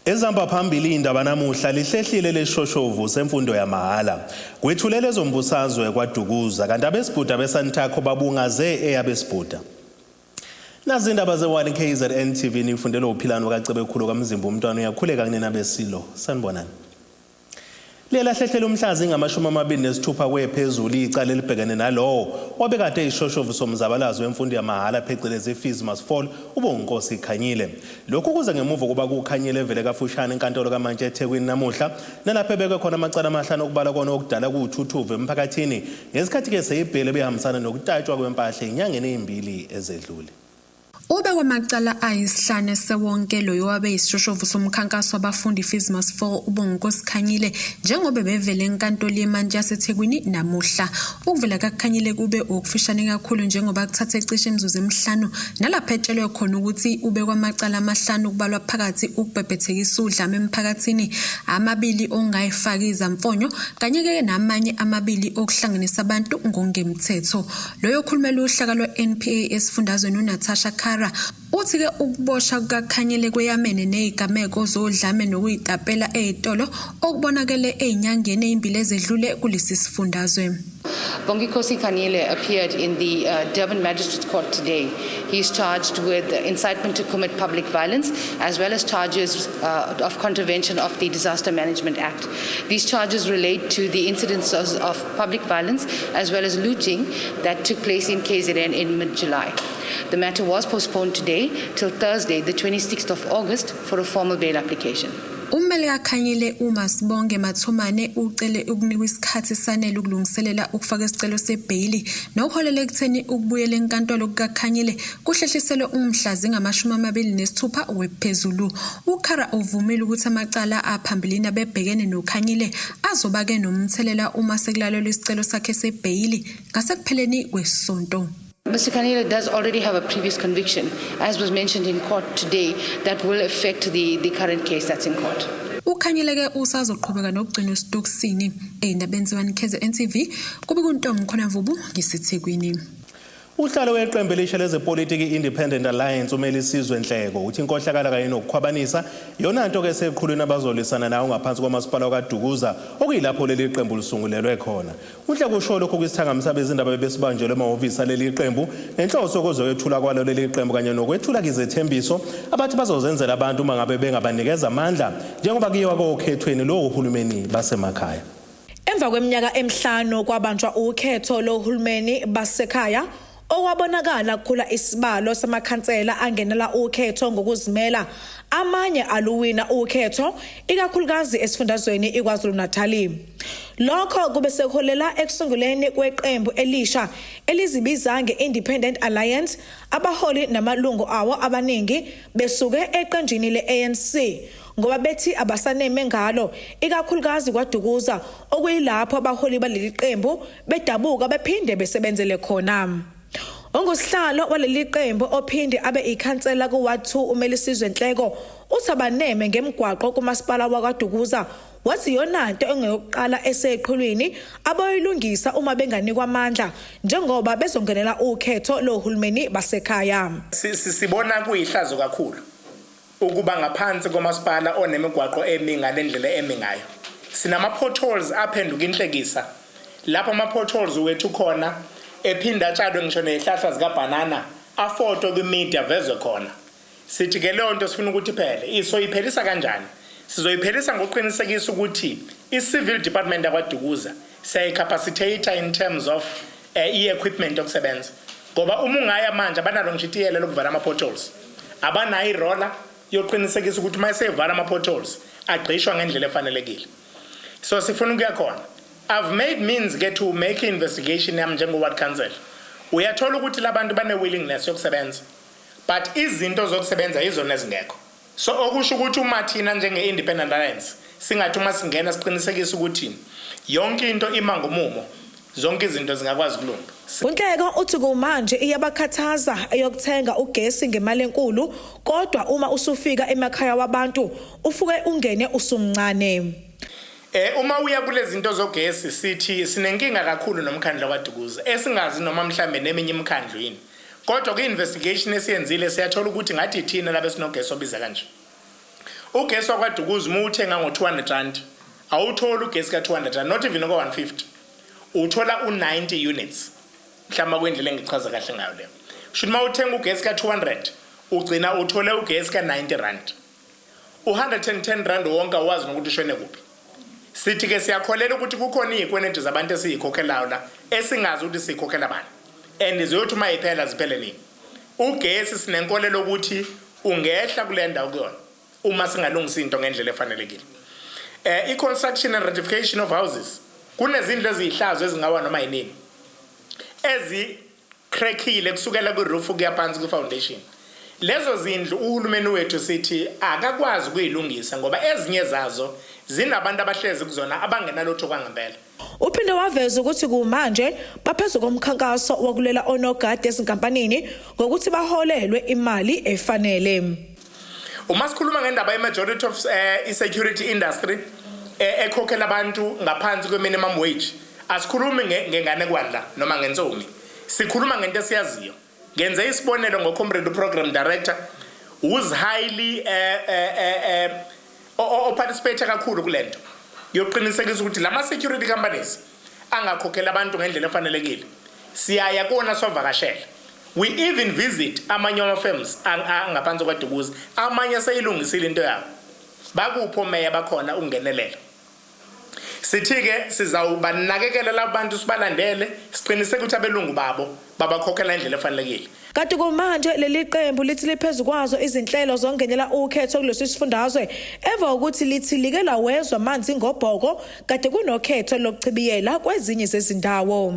Ezihamba phambili indaba namuhla lihlehlile leshoshovu semfundo yamahhala. Kwethulele ezombusazwe kwaDukuza kanti abesibhuda beSantaco babungaze eyabesibhuda. Nazi indaba ze-1 KZN TV nifundelwe uphilani wakaCebekhulu kaMzimba umntwana uyakhuleka kunina besilo. Sanibonani. Liyalahlehlela umhlazi ingamashumi 26 kwephezulu icala elibhekene nalowo wabekade eyishoshovu somzabalazo wemfundo yamahhala, phecelezi Fees Must Fall, uBonginkosi Khanyile. Lokhu kuze ngemuva kokuba kuKhanyile evele kafushane enkantolo kaMantshi eThekwini namuhla, nalapho ebekwe khona amacala amahlanu okubala kona okudala kuwuthuthuva emphakathini ngesikhathi-ke seyibhele behambisana nokutatshwa kwempahla enyangeni eyimbili ezedlule. Ube kwamacala ayisihlanu esewonke loyo wabe yisishoshovu somkhankaso wabafundi Fees Must Fall, uBonginkosi Khanyile, njengoba bevele enkantolo yemantshi yaseThekwini namuhla. Ukuvela kaKhanyile kube okufishane kakhulu njengoba kuthathe cishe imizuzu emihlanu nalapho etshelwe khona ukuthi ubekwa amacala amahlanu, kubalwa phakathi ukubhebhethekisa udlame emphakathini, amabili ongayifaki izamfonyo, kanye-ke namanye amabili okuhlanganisa abantu ngokungemthetho. Loyo okhulumela uhlaka lwe-NPA esifundazweni, uNatasha Kara, uthi-ke ukuboshwa kukaKhanyile kweyamene nezigameko zodlame nokuyitapela ey'tolo okubonakele ey'nyangeni ey'mbili ezedlule kulesi sifundazwe. Bonginkosi Khanyile appeared in the Durban Magistrates Court today. He is charged with incitement to commit public violence as well as charges of contravention of the Disaster Management Act. These charges relate to the incidents of public violence as well as looting that took place in KZN in mid-July. The matter was postponed today till Thursday, the 26th of August, for a formal bail application. Ummeli kaKhanyile, uMasibonge Mathumane, ucele ukunikwa isikhathi esanele ukulungiselela ukufaka isicelo sebheyili, nokuholela ekutheni ukubuyela enkantolo kukaKhanyile kuhlehliselwe umhla zingama-26 wephezulu. UKhara uvumile ukuthi amacala aphambilini abebhekene noKhanyile azoba-ke nomthelela uma sekulalelwa isicelo sakhe sebheyili ngasekupheleni kwesonto. Mr. Khanyile does already have a previous conviction, as was mentioned in court today, that will affect the current case that's in court. UKhanyile-ke usazoqhubeka nokugcinwa esitokisini. Ey'ndabeni ze-1 KZN TV, kube kuntombi khona Mvubu ngiseThekwini. Usihlalo weqembu elisha lezepolitiki i-Independent Alliance, uMelisizwe Nhleko, uthi inkohlakalo kanye nokukhwabanisa iyona nto ke eseqhulwini abazolwisana nayo ngaphansi komasipala wakaDukuza, okuyilapho leli qembu lisungulelwe khona. UNhleko usho lokhu kwisithangami sabezindaba bebesibanjelwe emahhovisi aleli qembu ngenhloso yokuzokwethula kwalo leli qembu kanye nokwethula izethembiso abathi bazozenzela abantu uma ngabe bengabanikeza amandla njengoba kuyiwa kokhethweni lohulumeni basemakhaya. Emva kweminyaka emihlanu kwabanjwa ukhetho lohulumeni basekhaya, okwabonakala kukhula isibalo samakhansela angenela ukhetho ngokuzimela, amanye aluwina ukhetho, ikakhulukazi esifundazweni iKwaZulu-Natal. Lokho kube sekuholela ekusunguleni kweqembu elisha elizibiza nge-Independent Alliance, abaholi namalungu awo abaningi besuke eqenjini le-ANC ngoba bethi abasaneme ngalo, ikakhulukazi kwaDukuza, okuyilapho abaholi baleli qembu bedabuka bephinde besebenzele khona. Ongusihlalo waleli qembu ophinde abe ikhansela ku-Ward 2, uMelisizwe Nhleko, uthi abaneme ngemigwaqo kumasipala wakwaDukuza, wathi iyona nto engeyokuqala eseqhulwini abayilungisa uma benganikwa amandla njengoba bezongenela ukhetho lohulumeni basekhaya. Sibona kuyihlazo kakhulu ukuba ngaphansi komasipala onemigwaqo emi ngale ndlela emi ngayo. Sinama-potholes aphenduka inhlekisa lapho ama-potholes wethu khona ephinda atshalwe ngisho nezihlahla zikabhanana, afotwe kwi-media, vezwe khona. Sithi ke leyo nto sifuna ukuthi iphele. Isoyiphelisa kanjani? Sizoyiphelisa ngokuqinisekisa ukuthi i-civil department yakwaDukuza siyayi-capacitate in terms of i-equipment yokusebenza, ngoba uma ungaya manje abanalo ngisho itiyela lokuvala ama-potholes, abanayo i-roller yokuqinisekisa ukuthi uma esevala ama-potholes agqishwa ngendlela efanelekile. So sifuna ukuya khona. I've made means ke to make investigation yami njengo-ward council. Uyathola ukuthi labantu bane-willingness yokusebenza, but izinto zokusebenza yizona ezingekho. So okusho ukuthi uma thina njenge-Independent Alliance singathi uma singena siqinisekise ukuthi yonke into ima ngomumo, zonke izinto zingakwazi ukulunga. UNhleko uthi kumanje iyabakhathaza eyokuthenga ugesi ngemali enkulu, kodwa uma usufika emakhaya wabantu ufuke ungene usumncane. Uma uya kulezi zinto zogesi, sithi sinenkinga kakhulu nomkhandlu kwaDukuza, esingazi noma mhlambe neminye imikhandlu yini. Kodwa kwi-investigation esiyenzile siyathola ukuthi ngathi thina labe sinogesi obiza kanje. Ugesi wakwaDukuza uma uthenga ngo-200 rand, awutholi ugesi ka-200 rand, not even ngo-150, uthola u-90 units. Mhlawumbe kwindlela engichaza kahle ngayo leyo. Kusho uma uthenga ugesi ka-200, ugcina uthole ugesi ka-90 rand. U-110 rand wonke awazi nokuthi ushone kuphi. Sithi-ke siyakholela ukuthi kukhona iy'kwenedi zabantu esiyikhokhelayo la esingazi ukuthi siyikhokhela bani, and ziyothi uma yiphela ziphele nini. Ugesi sinenkolelo ukuthi ungehla kule ndawo kuyona uma singalungisa into ngendlela efanelekile. I-construction and rectification of houses, kunezindlu eziyihlazo ezingawa noma yinini, ezi-crackile kusukela kwi-roof kuya phansi kwi-foundation. Lezo zindlu uhulumeni wethu sithi akakwazi ukuyilungisa ngoba ezinye zazo zinabantu abahlezi kuzona abangenalutho kwangempela. Uphinde waveza ukuthi kumanje baphezu komkhankaso wokulela onogada ezinkampanini ngokuthi baholelwe imali efanele. Uma sikhuluma ngendaba ye-majority of i-security industry ekhokhela abantu ngaphansi kwe-minimum wage, asikhulumi ngenganekwane la noma ngentsomi, sikhuluma ngento esiyaziyo. Ngenze isibonelo ngo-comrade program director who's highly o-participate kakhulu kule nto yokuqinisekisa ukuthi lama security companies angakhokhela abantu ngendlela efanelekile. Siyaya kona sovakashela, we even visit amanye ama-firms angaphansi kwaDukuza, amanye aseyilungisile into yabo. Bakuphi omeya bakhona ukungenelela? Sithi-ke sizawubanakekela labo bantu, sibalandele, siqiniseke ukuthi abelungu babo babakhokhela indlela efanelekile. Kanti kumanje leli qembu lithi liphezu kwazo izinhlelo zongenela ukhetho kulesi sifundazwe emva kokuthi lithi like lawezwa amanzi ngobhoko kade kunokhetho lokuchibiyela kwezinye zezindawo.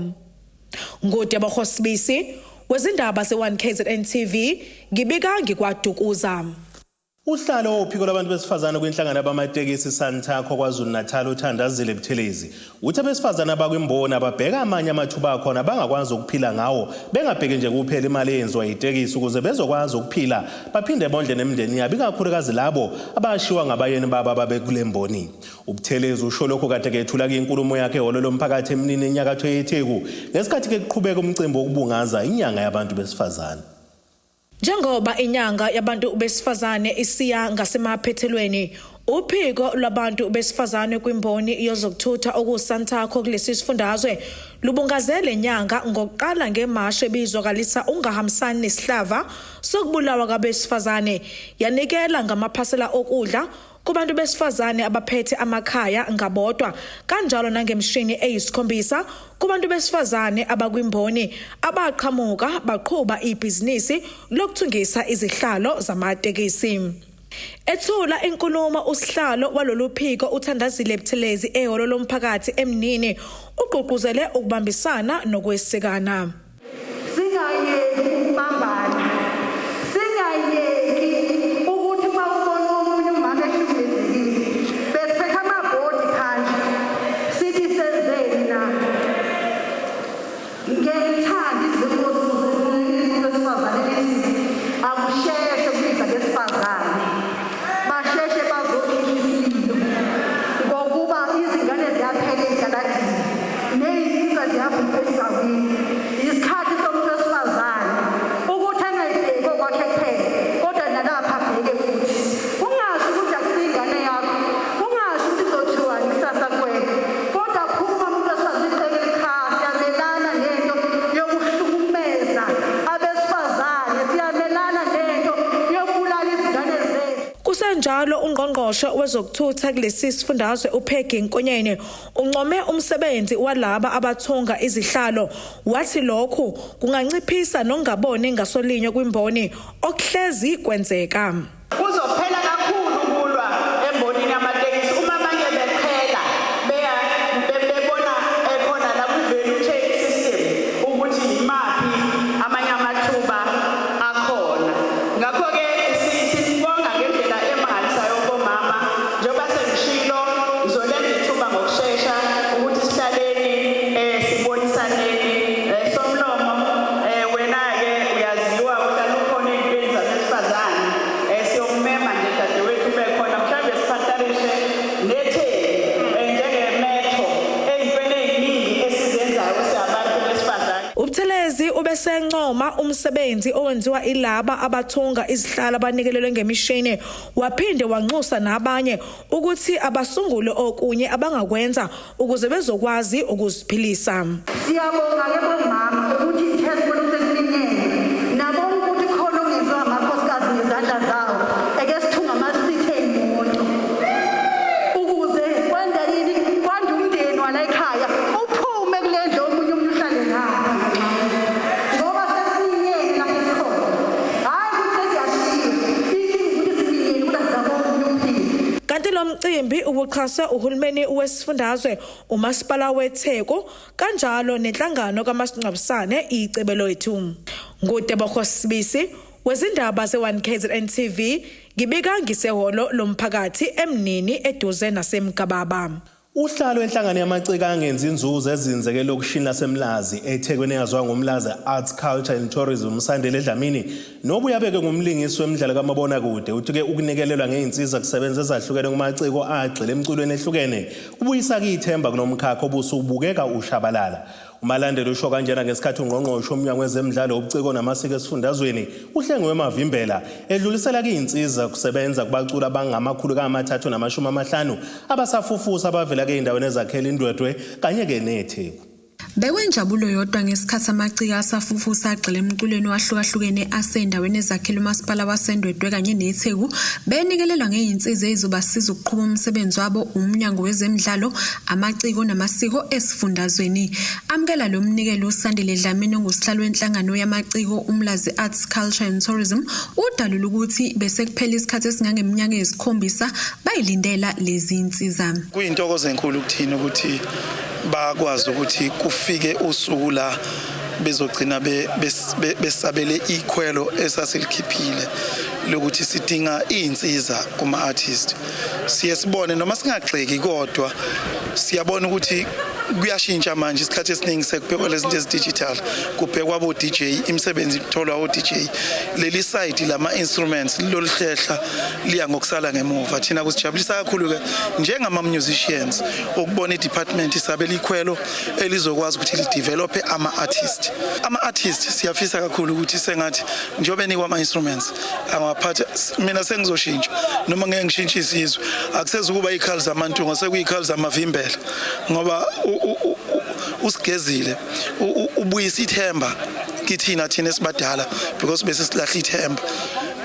Ngudebo Sibisi wezindaba ze-1 KZN TV, ngibika ngikwaDukuza. Uhlalo wophiko lwabantu besifazane kwinhlangano yabamatekisi Santaco KwaZulu-Natal, uThandazile Buthelezi, uthi abesifazane abakwimboni ababheka amanye amathuba akhona bangakwazi ukuphila ngawo, bengabheki nje kuphela imali eyenziwa yitekisi, ukuze bezokwazi ukuphila baphinde bondle nemindeni yabo, ikakhulukazi labo abashiwa ngabayeni babo ababekule mboni. UButhelezi usho lokhu kade kethula inkulumo yakhe ehholo lomphakathi eMnini enyakatho yeTheku ngesikhathi ke kuqhubeka umcimbi wokubungaza inyanga yabantu besifazane. Njengoba inyanga yabantu besifazane isiya ngasemaphethelweni, uphiko lwabantu besifazane kwimboni yezokuthutha okuSantaco kulesi sifundazwe lubungazele nyanga ngokuqala ngemasho ebizwakalisa ungahambisani nesihlava sokubulawa kwabesifazane, yanikela ngamaphasela okudla kubantu besifazane abaphethe amakhaya ngabodwa, kanjalo nangemishini eyisikhombisa kubantu besifazane abakwimboni abaqhamuka baqhuba ibhizinisi lokuthungisa izihlalo zamatekisi. Ethula inkulumo usihlalo walolu phiko uThandazile Buthelezi ehholo lomphakathi eMnini, ugqugquzele ukubambisana nokwesekana. Singayeki ukubambana, singayeki ukuthi uma ubona omunye umama ehlukumezekile, besiphethe amabhodi phandle sithi senzeni na. Ngiyayithanda izwi besifazane lithi akusheshe kubiza besifazane, basheshe bazokhipha isililo ngokuba izingane ziyaphela ey'taladini ney'nsizwa ziyabhubha esigcawini. Isikhathi somuntu wesifazane ukuthi angayibheki okwakhe kuphela, kodwa nalapha abheke futhi. Ungasho ukuthi akusiyingane yakho, ungasho ukuthi kuzothiwani kusasa kuwena, kodwa phuma umuntu wesifazane uqekele. Cha, siyamelana nento yokuhlukumeza abesifazane, siyamelana nento yokubulala izingane zethu. Kusenjalo, ungqongqoshe wezokuthutha kulesi sifundazwe uPeggy Nkonyeni uncome umsebenzi walaba abathunga izihlalo, wathi lokhu kunganciphisa nokungaboni ngasolinye kwimboni okuhlezi kwenzeka. Kuzophela kakhulu ukulwa embonini yamatekisi uma abanye beqhela beya bebona ekhona la kwi-value chain system ukuthi yimaphi amanye amathuba akhona. Ngakho-ke sibonga ngendlela emangalisayo bomama. Njengoba sengishilo, ngizolenza ithuba ngokushesha ukuthi sihlaleni sibonisaneni. Somlomo, wena-ke uyaziwa uhlala ukhona ey'ntweni zabesifazane. Ubesencoma umsebenzi owenziwa ilaba abathunga izihlalo abanikelelwe ngemishini, waphinde wanxusa nabanye ukuthi abasungule okunye abangakwenza ukuze bezokwazi ukuziphilisa. Siyabonga ke bomama ukuthi ithe sibona sesiminyene nabona ukuthi khona okungenziwa amakhosikazi ngezandla zawo, eke sithunga amasithi ey'moto ukuze kwenda yini, kwanda umndeni wala ekhaya, uphume kule ndlu, omunye umuntu uhlale ngapha, ngoba sesiminyene lapho esikhona. Hhayi ukuthi sesiyashiya inkinga, ukuthi siminyene kodwa sizama omunye umphilo. Kanti lo mcimbi ubuxhaswe uhulumeni wesifundazwe, umasipala weTheku, kanjalo nenhlangano kamasingcwabisane Icebo Lethu. NguTebogo Sibisi wezindaba ze-1 KZN TV, ngibika ngisehholo lomphakathi eMnini, eduze naseMgababa. Uhlalo enhlangano yamaciko angenzi inzuzo ezinzeke elokishini laseMlazi eThekwini, eyaziwa ngoMlazi Arts, Culture and Tourism, uSandile Dlamini, nobuye abeke ngumlingisi wemidlalo kamabonakude, uthi-ke ukunikelelwa ngey'nsiza kusebenza ezahlukene kumaciko agxile emculweni ehlukene kubuyisa ithemba kunomkhakha obusubukeka ushabalala. Umalandela usho kanjena ngesikhathi ungqongqoshe umnyango wezemidlalo, ubuciko namasiko esifundazweni, uHlengiwe Mavimbela, edlulisela kuyinsiza kusebenza kubaculi abangama-350 abasafufusa abavela key'ndaweni ezakhela iNdwedwe kanye-ke neTheku. Bekwenjabulo yodwa ngesikhathi amaciko asafufusa agxile emculweni wahlukahlukene asendaweni ezakhele umasipala waseNdwedwe kanye neTheku benikelelwa ngey'nsiza ey'zobasiza ukuqhuba umsebenzi wabo umnyango wezemidlalo, amaciko namasiko esifundazweni. Amukela lo mnikelo, uSandile Dlamini, ongusihlalo wenhlangano yamaciko uMlazi Arts, Culture and Tourism, udalula ukuthi bese kuphela isikhathi esingangeminyaka eyisikhombisa bayilindela lezi nsiza. Kuyintokozo enkulu kuthina ukuthi bakwazi ukuthi kufike usuku la bezogcina besabele ikhwelo esasilikhiphile lokuthi sidinga iy'nsiza kuma-artist. Siye sibone noma singagxeki, kodwa siyabona ukuthi kuyashintsha manje. Isikhathi esiningi sekubhekwa lezi zinto ezi-digital, kubhekwa abo-DJ, imisebenzi kutholwa o-DJ. Leli side lama-instruments loluhlehla liya ngokusala ngemuva. Thina kusijabulisa kakhulu-ke njengama-musicians ukubona i-department isabela ikhwelo elizokwazi ukuthi lidevelophe ama-artist. Ama-artist siyafisa kakhulu ukuthi sengathi njengoba enikwa ama-instruments angawaphatha. Mina sengizoshintsha, noma ngeke ngishintshe isizwe, akusezukuba iy'khali zamantunga, sekuyiy'khali zamavimbela, ngoba usigezile, ubuyisa ithemba kithina, thina esibadala, because bese silahla ithemba.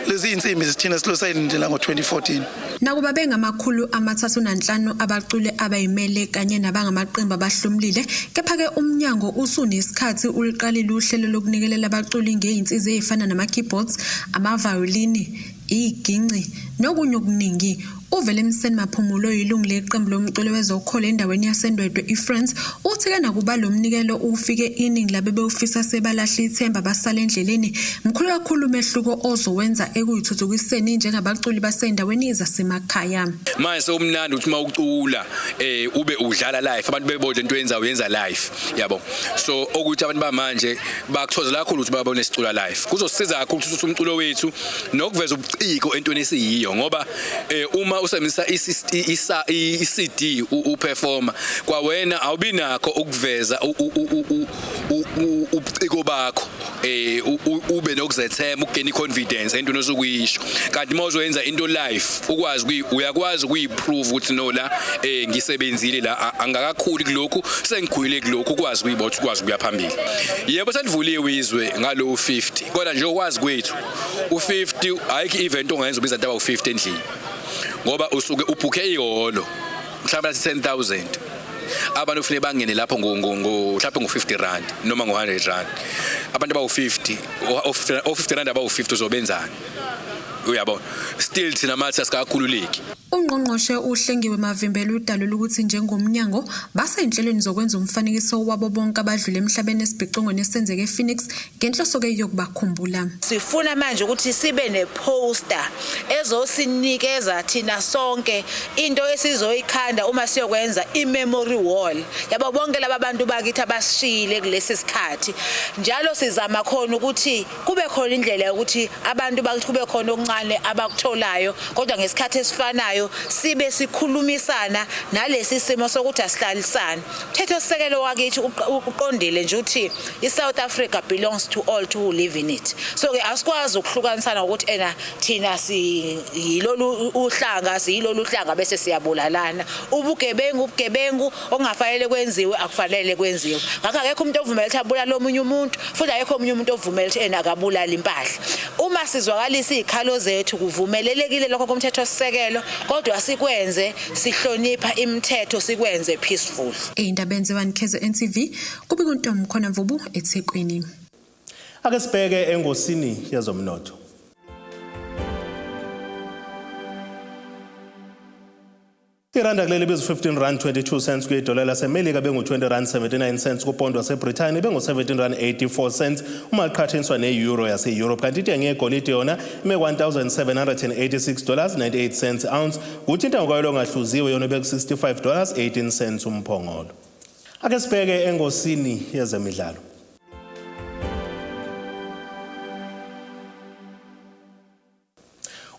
Lezi iy'nsimbi zithina silo sayilindela ngo-2014. Nakuba bengama-305 abaculi abayimele kanye nabangamaqembu abahlomulile, kepha-ke umnyango usunesikhathi uliqalile uhlelo lokunikelela abaculi ngey'nsiza ey'fana nama-keyboards, amavayolini, iginci nokunye okuningi. Uvele Mseni Maphumulo, oyilungu leqembu lomculo wezokholo endaweni yaseNdwedwe iFrance, uthi-ke nakuba lo mnikelo ufike iningi labe bewufisa sebalahle ithemba basala endleleni, mkhulu kakhulu umehluko ozowenza ekuyithuthukiseni njengabaculi basendaweni zasemakhaya. Manje sekumnandi ukuthi uma ucula ube udlala live, abantu bebone into oyenzayo, uyenza live, yabo. So okuthi abantu bamanje bakuthokozela kakhulu ukuthi babone sicula live. Kuzosisiza kakhulu ukuthi umculo wethu nokuveza ubuciko entweni esiyiyo, ngoba uma usebenzisa i-CD uperforma kwawena, awubinakho ukuveza ubuciko bakho, ube nokuzethemba, ukugain confidence entweni osukuyisho. Kanti uma uzoyenza into live, ukwazi uyakwazi ukuyiprove ukuthi no, la ngisebenzile la, angakakhuli kulokhu, sengikhulile kulokhu, ukwazi kuyibotha, ukwazi ukuya phambili. Yebo, selivuliwe izwe ngalo 50, kodwa nje ukwazi kwethu u50 ayikho event ongayenza ubiza abantu abawu50 endlini, ngoba usuke ubhukhe ihholo mhlawumbe athi 10,000 abantu, ufune bangene lapho ngo mhlawumbe ngo-50 rand noma ngo-100 rand. Abantu abawu-50, o-50 rand abawu-50, uzobenzani? Uyabona, still thina mathi asikakhululeki. Ungqongqoshe uHlengiwe Mavimbela udalula ukuthi njengomnyango basey'nhlelweni zokwenza umfanekiso wabo bonke abadlule emhlabeni esibhicongweni esenzeke ePhoenix, ngenhloso-ke yokubakhumbula. Sifuna manje ukuthi sibe neposter ezosinikeza thina sonke into esizoyikhanda uma siyokwenza i-memory wall yabo bonke laba bantu bakithi abasishiyile kulesi sikhathi. Njalo sizama khona ukuthi kube khona indlela yokuthi abantu bakithi kube khona okuncane. okuncane abakutholayo, kodwa ngesikhathi esifanayo sibe sikhulumisana nalesi simo sokuthi asihlalisane. Umthethosisekelo wakithi uqondile nje uthi i-South Africa belongs to all to who live in it. So ke asikwazi ukuhlukanisana ngokuthi ena thina siyilolu uhlanga, siyilolu uhlanga bese siyabulalana. Ubugebengu ubugebengu, okungafanele kwenziwe akufanele kwenziwe. Ngakho akekho umuntu ovumela ukuthi abulale omunye umuntu, futhi akekho omunye umuntu ovumela ukuthi ena akabulali impahla. Uma sizwakalisa izikhalo zethu kuvumelelekile lokho komthethosisekelo, kodwa sikwenze sihlonipha imithetho, sikwenze peaceful. Ey'ndabeni ze-1 KZN TV, kubika uNtombi Khona Mvubu eThekwini. Ake sibheke engosini yezomnotho. Iranda kuleli bizu 15 rand 22 cents kuyidola laseMelika bengu-20 rand 79 cents kupondo waseBrithani bengu-17 rand 84 cents uma liqhathaniswa ne-euro yase-Europe, kanti intengo yegolide yona ime 1786 dollars 98 cents ounce, kuthi intengo kwayo ongahluziwe yona beku-65 dollars 18 cents umphongolo. Ake sibheke engosini yezemidlalo.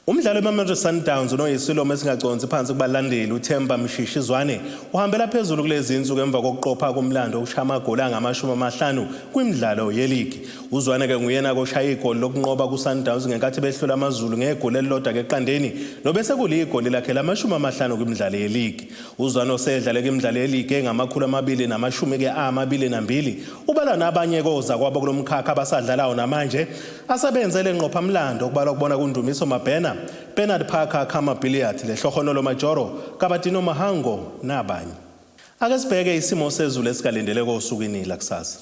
Umdlalo weMamelodi Sundowns unoyisilomo esingaconsi phansi kubalandeli uThemba Mshishi Zwane uhambela phezulu kulezi insuku emva kokuqopha komlando ukushaya amagoli angama-50 kwimidlalo yeligi. UZwane ke nguyena koshaya igoli lokunqoba kuSundowns ngenkathi behlula AmaZulu ngegoli elilodwa keqandeni nobese kuliyigoli lakhe lama-50 kwimidlalo yeligi. UZwane osedlale kwimidlalo yeligi engama-222 ubala nabanye koza kwabo kulomkhakha abasadlalayo namanje asebenzele ngqophamlando okubalwa kubona kuNdumiso Mabena, Bernard Parker, Khama Billiat, Lehlohonolo Majoro, Kabadino Mahango nabanye. Ake sibheke isimo sezulu esikalindeleke osukwini lakusasa.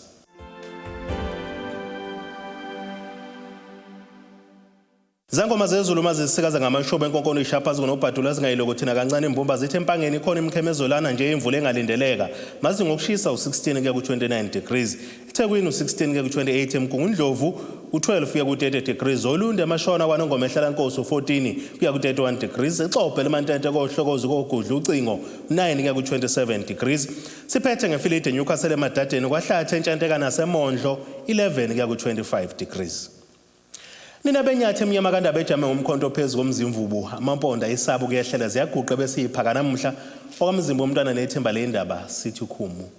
Zangoma zezulu uma zisikaza ngamashobo enkonkoni ishaya phansi kunobhadula zingayilokothi nakancane imbumba zithi empangeni ikhona imkhemezolana nje imvula engalindeleka. Mazinga okushisa u-16 kuya ku-29 degrees. eThekwini u-16 kuya ku-28, eMgungundlovu u-12 kuya ku-30 degrees, Olundi eMashona kwaNongoma eHlalankosi u-14 kuya ku-31 degrees, eXobho eLimantente koHlokozi koGudla ucingo 9 kuya ku-27 degrees. Siphethe ngefilidi eNewcastle eMadadeni kwaHlathe eNtshanteka naseMondlo 11 kuya ku-25 degrees. Nina benyathi emnyama kandaba ejame ngomkhonto phezu komzimvubu, amampondo ayisaba ukuyehlela ziyaguqa bese iphaka namuhla okamzimba womntwana nethemba lendaba sithi khumu.